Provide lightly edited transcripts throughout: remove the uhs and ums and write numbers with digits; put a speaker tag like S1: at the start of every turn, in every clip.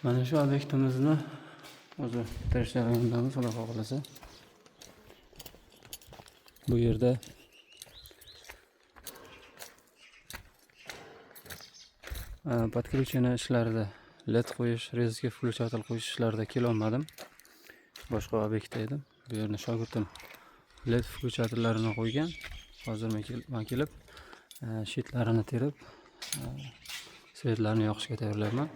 S1: Mana shu obyektimizni o'zi bitirish jarayonidamiz, Xudo xohlasa. Bu yerda подключение ishlarida led qo'yish, rezga включатель qo'yish ishlarida kelolmadim. Boshqa obyektda edim. Bu yerni shogirdim led включатель-larini qo'ygan. Hozir men kelib shitlarini terib, svetlarni yoqishga tayyorlayapman.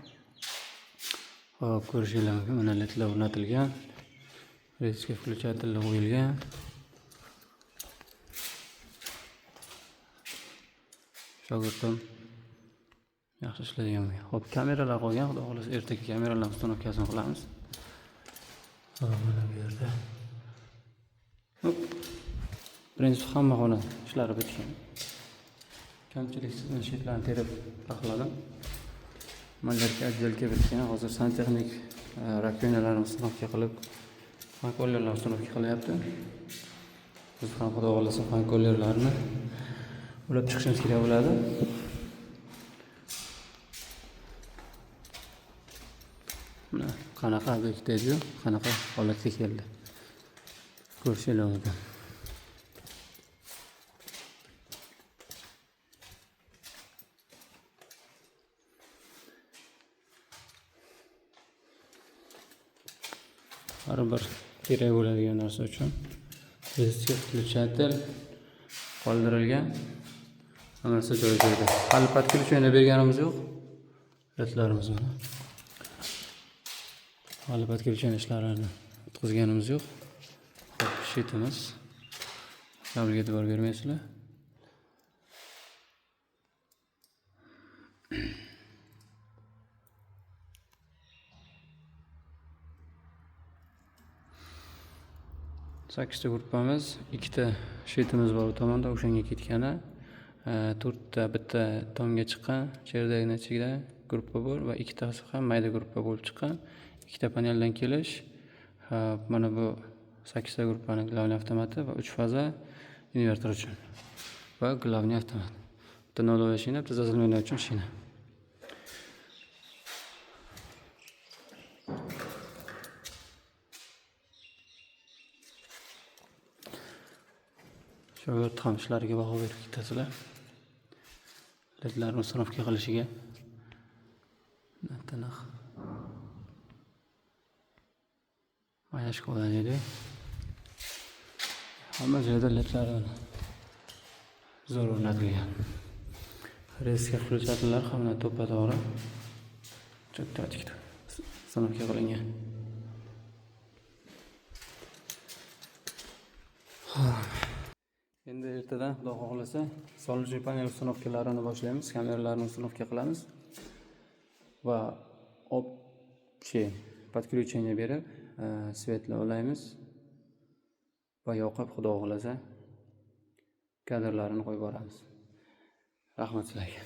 S1: Hop, ko'rishingiz mumkin, mana ledlar o'rnatilgan. Rezga включатель qo'yilgan. Shogirdim yaxshi ishlaydigan bo'lgan. Hop, kameralar qo'ygan, Xudo xohlasa ertaga kameralar установкасini qilamiz. Hop, mana bu yerda. Hop. Prinsip hamma xona ishlari bitgan. Kamchiliksiz shitlarni terib taxladim. Mallarga отделка bitgan. Hozir santexnik rakovinalarni установка qilib, fankollerlarni установка qilyapti. Biz ham Xudo xohlasa fankollerlarni ulab chiqishimiz kerak bo'ladi. Mana qanaqa obyekt edi, qanaqa holatga keldi. Ko'rishingiz mumkin. Har bir kerak bo'ladigan narsa uchun rezga включатель qoldirilgan. Hammasi joy joyida. Hali подключение berganimiz yo'q. Ledlarimiz mana. Hali подключение ishlarini o'tkazganimiz yo'q. Hop, shitimiz. Kabelga e'tibor bermaysizlar. Sakkizta gruppamiz, ikkita shitimiz bor u tomonda, o'shanga ketgani. To'rtta bitta tomga chiqqan, cherdagini ichida gruppa bor va ikkitasi ham mayda gruppa bo'lib chiqqan. Ikkita paneldan kelish. Mana bu sakkizta gruppani главный avtomati va 3 faza invertor uchun va главный avtomat. Bitta nolova shina, bitta zazilmani uchun shina. Shogird ham ishlariga baho berib ketasizlar. Ledlarni установка qilishiga. Tiniq. Mayashka edi. Hamma joyda ledlar zo'r o'rnatilgan. Rezga включатель-lar hamma to'ppa to'g'ri. Cho'k-cho'k установка qilingan. Endi ertadan Xudo xohlasa soluvchi panel установкалаrini boshlaymiz, kameralarni установка qilamiz va общий подключение berib, svetni ulaymiz va yoqib Xudo xohlasa kadrlarini qo'yib boramiz. Rahmat sizlarga.